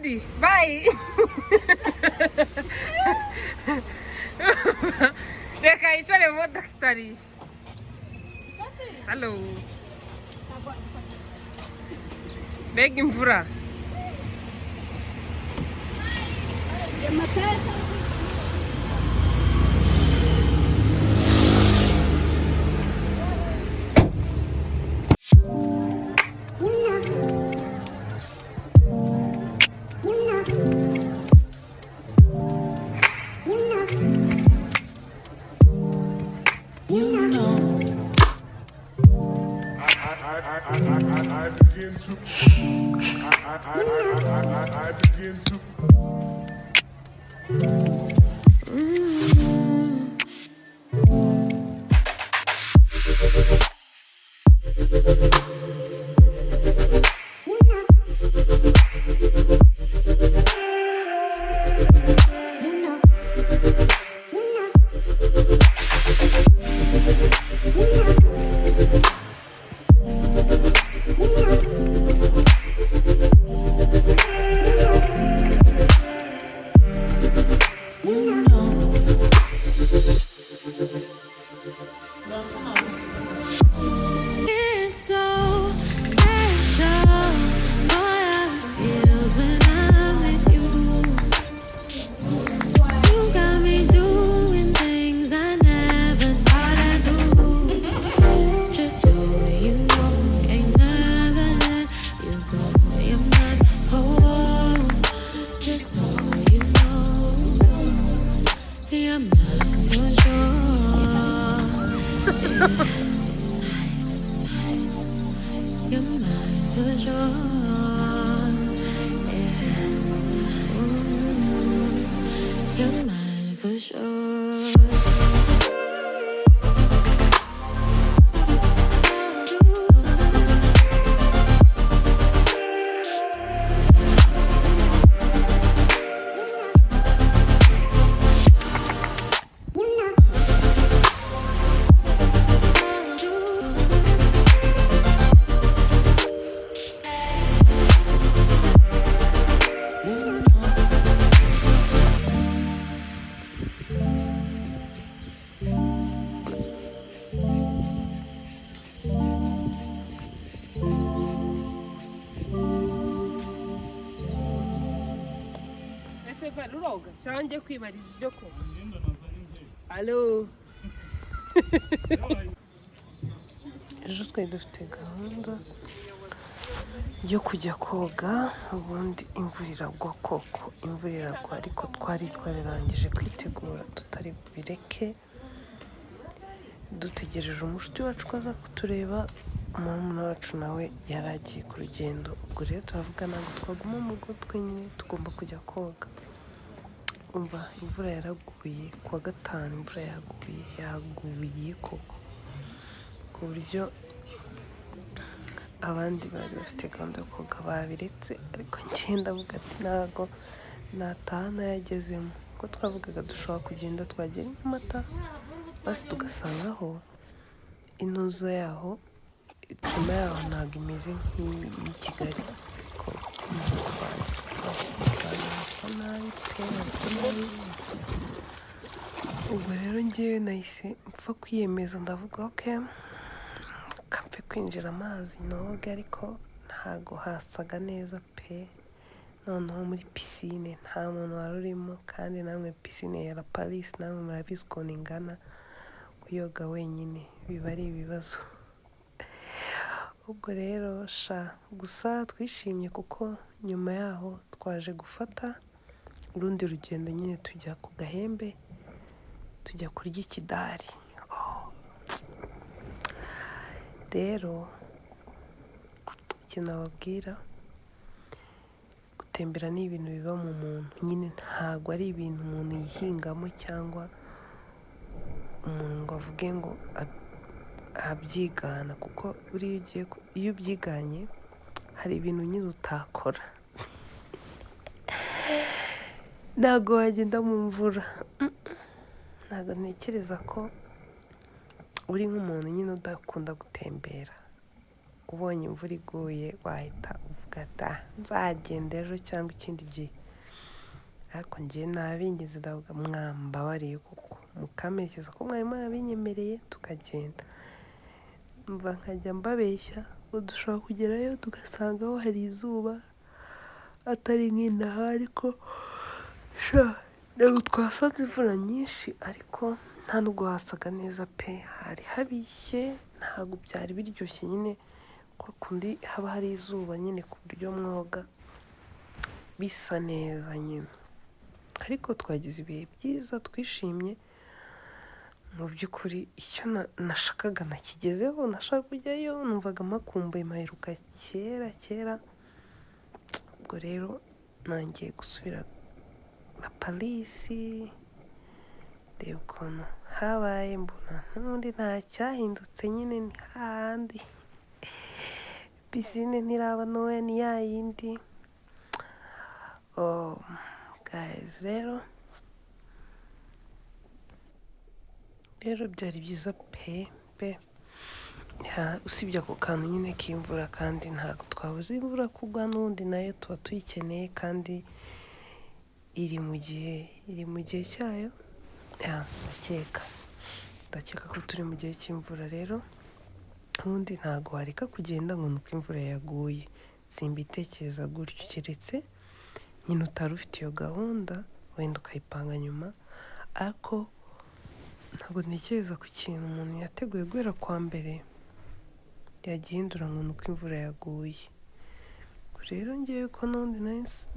Ready? Bye. Reka yicare mu modoka itari. Hello. Mbega imvura. I begin to I begin to It's so special how it feels when I'm with you. You got me doing things I never thought I'd do. Just so you know, ain't never let you go. You're mine, oh. Just so you know, you're mine for sure. You're mine for sure. Yeah. Ooh, you're mine for sure. Ese va ruroga cyangwa njye kwibariza ibyo kunywa. Hello. Ejo twari dufite gahunda yo kujya koga, ubundi imvura iragwa koko, imvura iragwa, ariko twari twararangije kwitegura tutari bubireke, dutegereje umushuti wacu ko aza kutureba. Murumuna wacu nawe yari agiye ku rugendo. Ubwo rero turavuga ntabwo twaguma mu rugo twenyine, tugomba kujya koga. Umva, imvura yaraguye kuwa gatanu, imvura yaguye, yaguye koko, ku buryo abandi bari bafite gahunda yo koga babiretse, ariko njye ndavuga ati ntabwo nataha ntayagezemo. Kuko twavugaga dushobora kugenda twagera i Nyamata basi tugasangaho intuza yaho, climat yaho ntabwo imeze nk'iyi Kigali, ariko mu Rwanda usanga hasa nabi pe, hasa nabi. Ubwo rero njyewe nahise mpfa kwiyemeza, ndavuga okay, mpfe kwinjira amazi noge, ariko ntago hasaga neza pe. Noneho muri pisine nta muntu wari urimo, kandi namwe pisine ya La Paris namwe murabizi ukuntu ingana, kuyoga wenyine biba ari ibibazo. Ubwo rero sha, gusa twishimye kuko nyuma yaho twaje gufata urundi rugendo nyine, tujya ku Gahembe, tujya kurya ikidari. Oh. Rero ikintu nababwira, gutembera ni ibintu biba mu muntu nyine, ntabwo ari ibintu umuntu yihingamo cyangwa umuntu ngo avuge ngo abyigana, kuko buriya iyo ubyiganye hari ibintu nyine utakora. Ntabwo wagenda mu mvura. Ntabwo ntekereza ko uri nk'umuntu nyine udakunda gutembera. Ubonye imvura iguye wahita uvuga ati: "Ah, nzagenda ejo cyangwa ikindi gihe." Ariko njyewe nabingize, ndavuga: "Mwambabariye kuko mukamperekeza, ko mwari mwabinyemereye tukagenda." Mva nkajya mbabeshya ngo dushobora kugerayo tugasangaho hari izuba, atari nk'inaha. Ariko sha, ntabwo twasanze imvura nyinshi, ariko nta nubwo hasaga neza pe. Hari habishye, ntabwo byari biryoshye nyine, kwa kundi haba hari izuba nyine ku buryo mwoga bisa neza nyine. Ariko twagize ibihe byiza, twishimye mu by'ukuri. Icyo nashakaga nakigezeho. Nashaka kujyayo, numvaga mpakumbuye, mpaheruka kera kera. Ubwo rero nongeye gusubira na Paris, reba ukuntu habaye, mbona n'ubundi nta cyahindutse nyine, ni hahandi, pisine ntiraba ntoya, ni ya yindi. Oh guys, rero byari byiza pe pe. Ya, usibye ako kantu nyine k'imvura, kandi ntabwo twabuze imvura kugwa, n'ubundi nayo tuba tuyikeneye kandi iri mu gihe cyayo. Ya, ndakeka ko turi mu gihe cy'imvura. Rero ubundi ntabwo wareka kugenda ngo nuko imvura yaguye, simbitekereza gutyo, keretse nyine utari ufite iyo gahunda, wenda ukayipanga nyuma. Ariko ntabwo ntekereza ku kintu umuntu yateguye guhera kwa mbere yagihindura ngo nuko imvura yaguye. Ubwo rero ngewe ko n'ubundi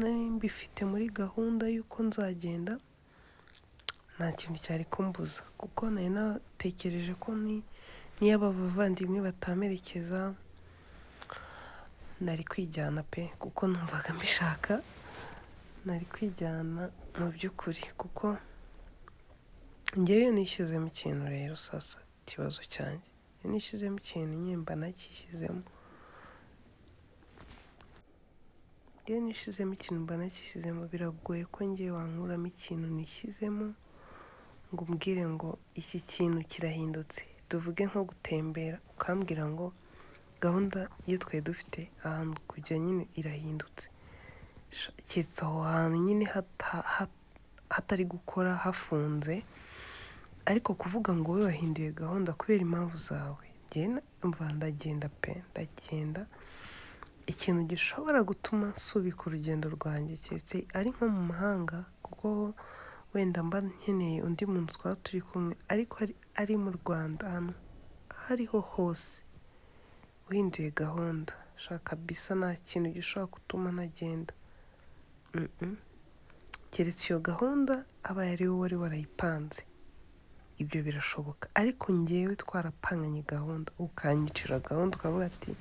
nari mbifite muri gahunda y'uko nzagenda, nta kintu cyari kumbuza, kuko nari natekereje ko niyo aba bavandimwe batamperekeza nari kwijyana pe, kuko numvaga mbishaka, nari kwijyana mu by'ukuri. Kuko ngewe iyo nishyizemo ikintu rero, sasa ikibazo cyanjye, iyo nishyizemo ikintu nyine mba nakishyizemo. Iyo nishyizemo ikintu mba nakishyizemo. Biragoye ko ngewe wankuramo ikintu nishyizemo ngo umbwire ngo iki kintu kirahindutse. Tuvuge nko gutembera, ukambwira ngo gahunda iyo twari dufite ahantu kujya nyine irahindutse. Keretse aho hantu nyine hatari gukora, hafunze. Ariko kuvuga ngo wowe wahinduye gahunda kubera impamvu zawe, njyewe mva ndagenda pe, ndagenda. Ikintu gishobora gutuma nsubika urugendo rwanjye, keretse ari nko mu mahanga, kuko wenda mba nkeneye undi muntu twaba turi kumwe. Ariko ari mu Rwanda, ahantu aho ariho hose, uhinduye gahunda, shaka kabisa, nta kintu gishobora gutuma ntagenda. Keretse iyo gahunda abaye ari wowe wari warayipanze, ibyo birashoboka. Ariko ngewe twarapanganye gahunda, ukanyicira gahunda, ukavuga ati: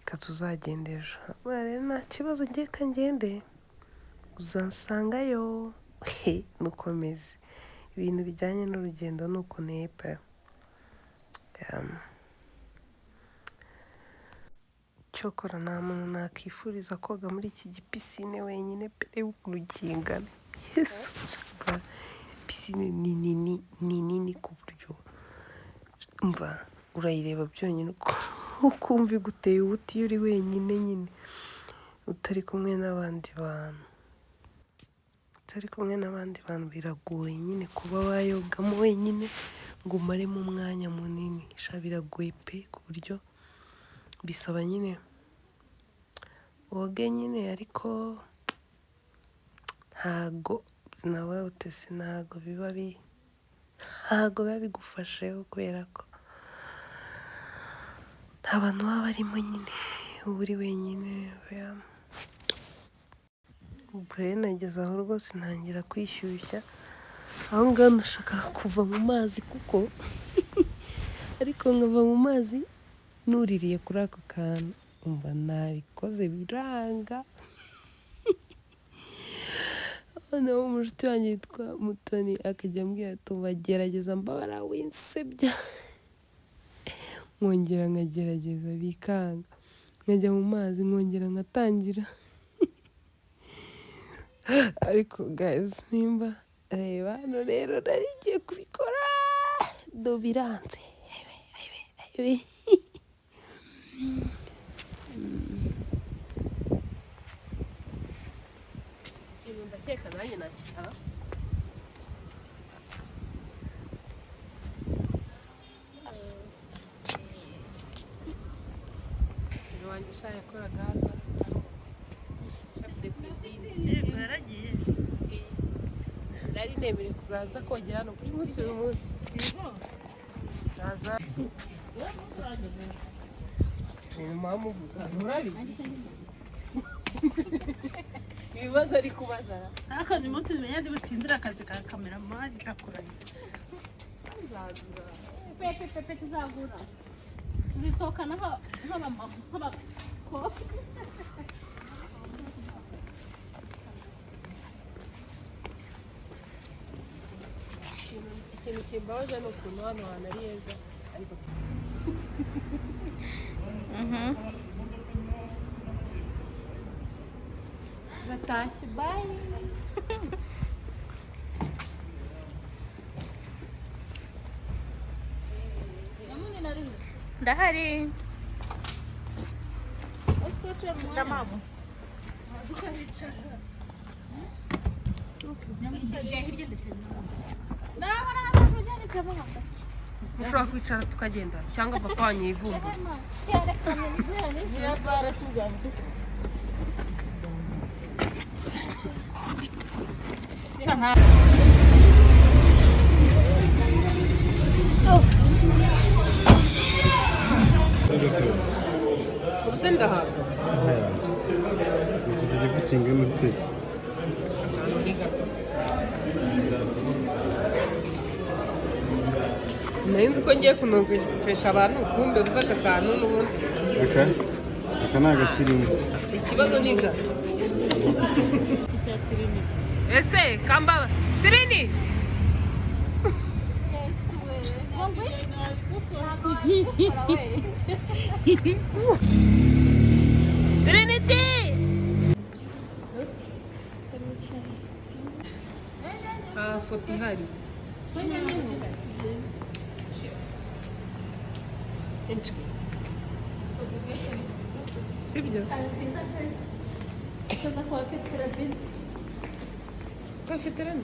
"Reka tuzagende ejo." Rero nta kibazo, ngiye kangende, uzansangayo. He, nuko meze, ibintu bijyanye n'urugendo ni uko nteye pe. Cyokora nta muntu nakifuriza koga muri iki gipisine wenyine pe. Reba ukuntu kingana, Yesu! Pisine ni nini, ni nini ku buryo mva urayireba byonyine ukumva iguteye ubuti iyo uri wenyine nyine, utari kumwe n'abandi bantu. Utari kumwe n'abandi bantu biragoye nyine kuba wayogamo wenyine ngo umaremo umwanya munini. Sha, biragoye pe, ku buryo bisaba nyine woge nyine, ariko ntago nawe utese, ntago biba bigufasheho, kubera ko nta bantu baba barimo nyine, uba uri wenyine. Ubwo rero nageze aho rwose ntangira kwishyushya aho ngaho, ndashaka kuva mu mazi kuko, ariko nkava mu mazi nuririye kuri ako kantu. Umva, nabikoze biranga. Noneho umushuti wanjye witwa Mutoni akajya ambwira ati: "Umva, gerageza, mbabara winsebya." Nkongera nkagerageza bikanga, nkajya mu mazi nkongera nkatangira. Ariko guys, nimba reba hano rero, nari ngiye kubikora do biranze. Ayiwe, ayiwe, ayiwe! Ndakeka nanjye nakicara. Uyu wanjye sha yakoraga hano, chef de cuisine. Yego, yaragiye. Nari nemerewe kuzaza kogera hano buri munsi, buri munsi. Yego. Naza mama uvuga murabizi ibibazo ari kubaza. Ariko uyu munsi menya ndi butsindire akazi ka cameraman, ndakuranye. Pepe pepe, tuzagura, tuzisohokana nk'abamama, nk'abakobwa. Ikintu kimbabaza ni ukuntu hano hantu ari heza, ariko turatashye. Bye. Ndahari. Jamabo. Mushobora kwicara tukagenda, cyangwa papa wanyu yivumbura. Ubuse ndahabwa. Ufite igifu kingana ute? Nari nzi ko ngiye kunogosha abantu, kumbe gusa aka kantu n'ubundi. Aka ni agasirimu. Ikibazo ni gato. Ese kamba Trini. Yes, we. Ntabwo wabikora we. Trinity. Nta foto ihari. Sibyo? Tuza kuba afite. Ko afite rende.